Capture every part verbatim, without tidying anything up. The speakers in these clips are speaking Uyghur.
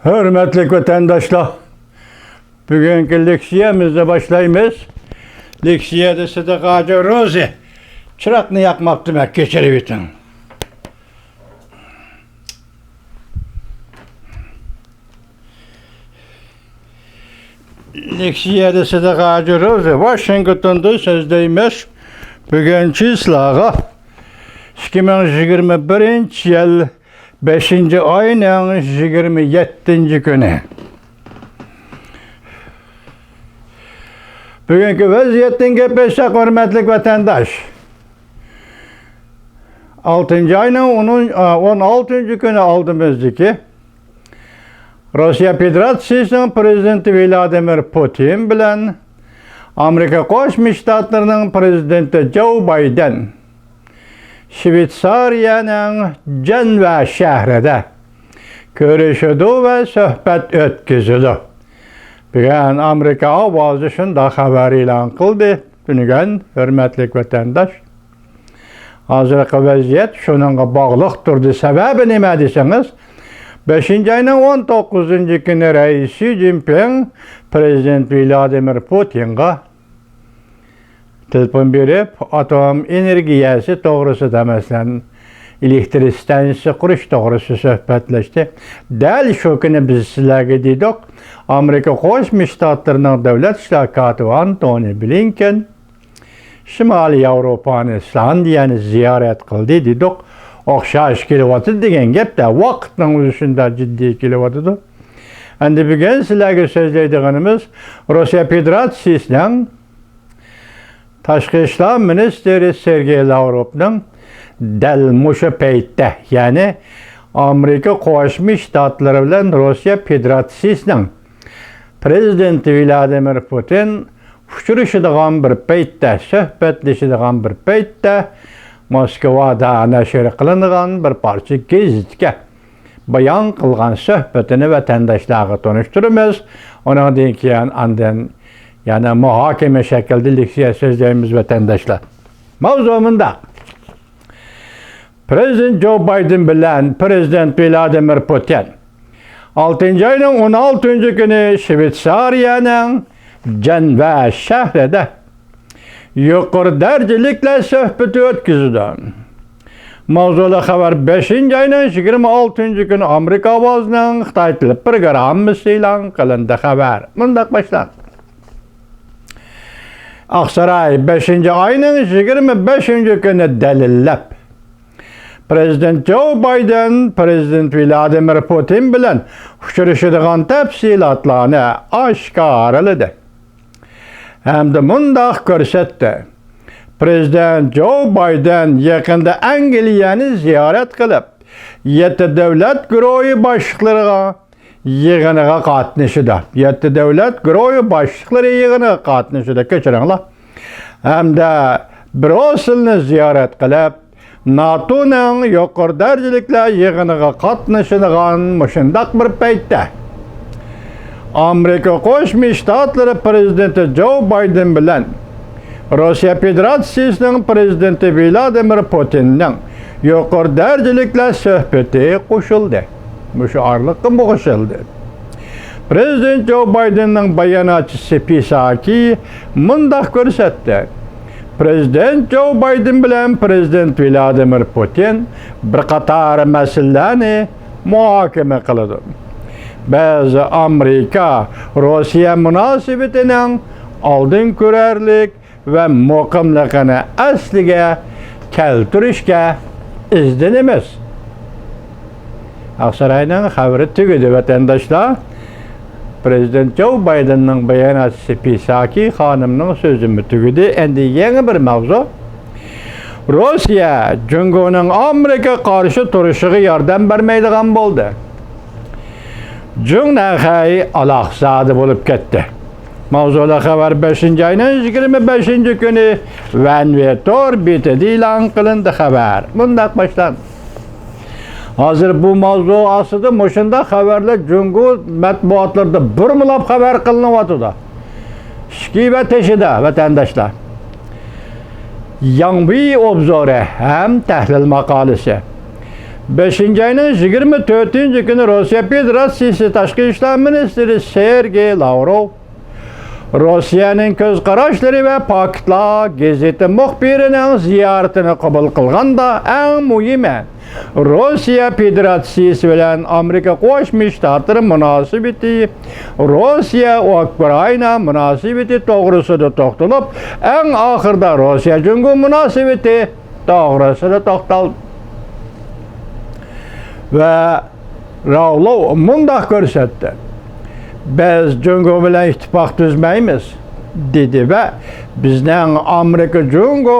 ھۆرمەتلىك ۋەتەنداشلار، بۈگۈنكى لېكسىيەمىزنى باشلايمىز. لېكسىيەدە سىدىق ھاجى روزى چىراغنى ياقماپتىمەن، كەچۈرۈۋېتىڭ. لېكسىيەدە سىدىق ھاجى روزى، ۋاشىنگتوندىن سۆزلەيمىز. بۈگۈن چىسلاغا ئىككى مىڭ يىگىرمە بىرىنچى يىل بەشىنچى ئاينىڭ يىگىرمە يەتتىنچى كۈنى. بۈگۈنكى ۋەزىيەتتىن گەپ ئېچساق، ھۆرمەتلىك ۋەتەنداش، ئالتىنچى ئاينىڭ ئون، ئون ئالتىنچى كۈنى ئالدىمىزدىكى روسىيە فېدېراتسىيىسىنىڭ پرېزىدېنتى ۋلادىمىر پۇتىن بىلەن ئامېرىكا قوشما شتاتلىرىنىڭ پرېزىدېنتى جو بايدېن شۋېتسارىيەنىڭ جەنۋە شەھىرىدە كۆرۈشىدۇ ۋە سۆھبەت ئۆتكۈزىدۇ. بۈگۈن ئامېرىكا ئاۋازى شۇنداق خەۋەر ئېلان قىلدى. تۈنۈگۈن، ھۆرمەتلىك ۋەتەنداش، ھازىرقى ۋەزىيەت شۇنىڭغا باغلىق تۇردى. سەۋەبى نېمە دېسىڭىز، بەشىنچى ئاينىڭ ئون توققۇزىنچى كۈنى رەئىس شى جىنپىڭ پرېزىدېنت ۋلادىمىر پۇتىنغا تېلېفون بېرىپ، ئاتوم ئېنېرگىيەسى توغرىسىدا، مەسىلەن، ئېلېكتر ئىستانسىسى قۇرۇش توغرىسىدا سۆھبەتلەشتى. دەل شۇ كۈنى بىز سىلەرگە دېدۇق، ئامېرىكا قوشما شتاتلىرىنىڭ دۆلەت ئىشلار كاتىپى ئانتونى بلىنكېن شىمالىي ياۋروپانى، ئىسلاندىيەنى زىيارەت قىلدى دېدۇق. ئوخشاش كېلىۋاتىدۇ دېگەن گەپتە، ۋاقىتنىڭ ئۆزى شۇنداق جىددىي كېلىۋاتىدۇ. ئەمدى بۈگۈن سىلەرگە سۆزلەيدىغىنىمىز روسىيە فېدېراتسىيىسىنىڭ تاشقى ئىشلار مىنىستىرى سېرگېي لاۋروفنىڭ دەل مۇشۇ پەيتتە، يەنى ئامېرىكا قوشما شتاتلىرى بىلەن روسىيە فېدېراتسىيىسىنىڭ پرېزىدېنتى ۋلادىمىر پۇتىن ئۇچرىشىدىغان بىر پەيتتە، سۆھبەتلىشىدىغان بىر پەيتتە، موسكۋادا نەشر قىلىنغان بىر پارچە گېزىتكە بايان قىلغان سۆھبىتىنى ۋەتەنداشلارغا تونۇشتۇرىمىز. ئۇنىڭدىن كېيىن ئاندىن يەنە مۇھاكىمە شەكلىدە لېكسىيە سۆزلەيمىز، ۋەتەنداشلار. ماۋزۇ مۇنداق. پرېزىدېنت جو بايدېن بىلەن پرېزىدېنت ۋلادىمىر پۇتىن ئالتىنچى ئاينىڭ ئون ئالتىنچى كۈنى شۋېتسارىيەنىڭ جەنۋە شەھىرىدە يۇقىرى دەرىجىلىكلەر سۆھبىتى ئۆتكۈزىدۇ. ماۋزۇلۇق خەۋەر بەشىنچى ئاينىڭ يىگىرمە ئالتىنچى كۈنى ئامېرىكا ئاۋازىنىڭ خىتاي تىلى پروگراممىسى ئېلان قىلىندى. خەۋەر مۇنداق باشلاندى. ئاقساراي بەشىنچى ئاينىڭ يىگىرمە بەشىنچى كۈنى دەلىللەپ، پرېزىدېنت جو بايدېن پرېزىدېنت ۋلادىمىر پۇتىن بىلەن ئۇچرىشىدىغان تەپسىلاتلارنى ئاشكارىلىدى ھەمدە مۇنداق كۆرسەتتى: پرېزىدېنت جو بايدېن يېقىندا ئەنگلىيەنى زىيارەت قىلىپ، يەتتە دۆلەت گۇرۇھى باشلىقلىرىغا يىغىنىغا قاتنىشىدۇ. يەتتە دۆلەت گۇرۇھى باشلىقلىرى يىغىنىغا قاتنىشىدۇ، كەچۈرۈڭلار. ھەمدە بريۇسسېلنى زىيارەت قىلىپ، ناتونىڭ يۇقىرى دەرىجىلىكلەر يىغىنىغا قاتنىشىدىغان مۇشۇنداق بىر پەيتتە، ئامېرىكا قوشما شتاتلىرى پرېزىدېنتى جو بايدېن بىلەن روسىيە فېدېراتسىيىسىنىڭ پرېزىدېنتى ۋلادىمىر پۇتىننىڭ يۇقىرى دەرىجىلىكلەر سۆھبىتى قوشۇلدى. مۇشۇ ئارىلىققىمۇ قوشۇلدى. پرېزىدېنت جو بايدېننىڭ باياناتچىسى پىساكى مۇنداق كۆرسەتتى: پرېزىدېنت جو بايدېن بىلەن پرېزىدېنت ۋلادىمىر پۇتىن بىر قاتار مەسىلىلەرنى مۇھاكىمە قىلىدۇ. بىز ئامېرىكا روسىيە مۇناسىۋىتىنىڭ ئالدىن كۆرەرلىك ۋە مۇقىملىقىنى ئەسلىگە كەلتۈرۈشكە ئىزدىنىمىز. ئاقساراينىڭ خەۋىرى تۈگىدى، ۋەتەنداشلار. پرېزىدېنت جو بايدېننىڭ باياناتچىسى پىساكى خانىمنىڭ سۆزىمۇ تۈگىدى. ئەمدى يېڭى بىر ماۋزۇ. روسىيە جۇڭگونىڭ ئامېرىكا قارشى تۇرۇشىغا ياردەم بەرمەيدىغان بولدى. جۇڭ نەنخەي ئالاقزادە بولۇپ كەتتى. ماۋزۇلۇق خەۋەر بەشىنچى ئاينىڭ يىگىرمە بەشىنچى كۈنى ۋەنۋې تور بېتىدە ئېلان قىلىندى. خەۋەر مۇنداق باشلاندى. ھازىر بۇ ماۋزۇ ئاستىدا مۇشۇنداق خەۋەرلەر جۇڭگو مەتبۇئاتلىرىدا بۇرمىلاپ خەۋەر قىلىنىۋاتىدۇ. ئىچكى ۋە تېشىدا، ۋەتەنداشلار. ياڭۋېي ئوبزورى ھەم تەھلىل ماقالىسى. بەشىنچى ئاينىڭ يىگىرمە تۆتىنچى كۈنى روسىيە فېدېراتسىيىسى تاشقى ئىشلار مىنىستىرى سېرگېي لاۋروف روسىيەنىڭ كۆز قاراشلىرى ۋە پاكىتلار گېزىتى مۇخبىرىنىڭ زىيارىتىنى قوبۇل قىلغاندا، ئەڭ مۇھىمى، روسىيە فېدېراتسىيىسى بىلەن ئامېرىكا قوشما شتاتلىرى مۇناسىۋىتى، روسىيە ئۇكرائىنا مۇناسىۋىتى توغرىسىدا توختىلىپ، ئەڭ ئاخىرىدا روسىيە جۇڭگو مۇناسىۋىتى توغرىسىدا توختالدى. ۋە راۋلوۋ مۇنداق كۆرسەتتى: «بىز جۇڭگو بىلەن ئىتتىپاق تۈزمەيمىز» دېدى ۋە «بىزنىڭ ئامېرىكا جۇڭگو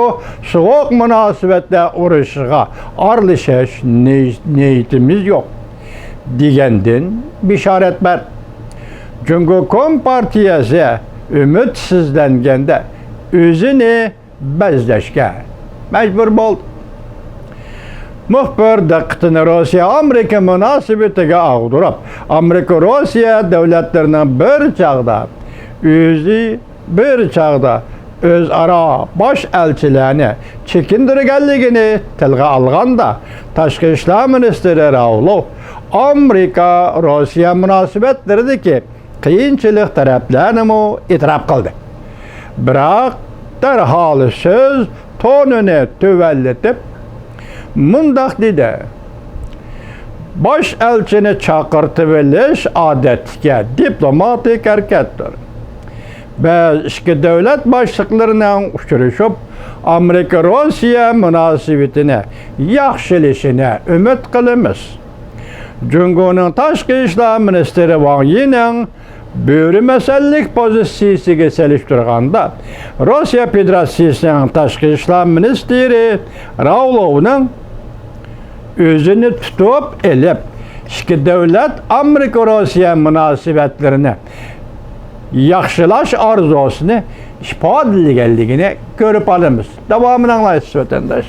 سوغۇق مۇناسىۋەتلەر ئۇرۇشىغا ئارىلىشىش نىي-، نىيىتىمىز يوق» دېگەندىن بېشارەت بەردى. جۇڭگو كومپارتىيەسى ئۈمىدسىزلەنگەندە ئۆزىنى بەزلەشكە مەجبۇر بولدى. مۇخبىر دىققىتىنى روسىيە-ئامېرىكا مۇناسىۋىتىگە ئاغدۇرۇپ، ئامېرىكا روسىيە دۆلەتلىرىنىڭ بىر چاغدا ئۆزى، بىر چاغدا ئۆزئارا باش ئەلچىلەرنى چېكىندۈرگەنلىكىنى تىلغا ئالغاندا، تاشقى ئىشلار مىنىستىرى راۋلوف ئامېرىكا روسىيە مۇناسىۋەتلىرىدىكى قىيىنچىلىق تەرەپلەرنىمۇ ئېتىراپ قىلدى. بىراق دەرھال سۆز تونىنى تۆۋەنلىتىپ مۇنداق دېدى: «باش ئەلچىنى چاقىرتىۋېلىش ئادەتتىكى دىپلوماتىك ھەرىكەتتۇر. بىز ئىككى دۆلەت باشلىقلىرىنىڭ ئۇچرىشىپ، ئامېرىكا-روسىيە مۇناسىۋىتىنى ياخشىلىشىنى ئۈمىد قىلىمىز.» جۇڭگونىڭ تاشقى ئىشلار مىنىستىرى ۋاڭ يىنىڭ بۆرە مەسەنلىك پوزىتسىيىسىگە سېلىشتۇرغاندا، روسىيە فېدېراتسىيىسىنىڭ تاشقى ئىشلار مىنىستىرى راۋلوۋنىڭ ئۆزىنى تۇتۇپ ئېلىپ، ئىككى دۆلەت ئامېرىكا-روسىيە مۇناسىۋەتلىرىنى ياخشىلاش ئارزۇسىنى ئىپادىلىگەنلىكىنى كۆرۈپ ئالىمىز. داۋامىنى ئاڭلايسىز، ۋەتەنداش.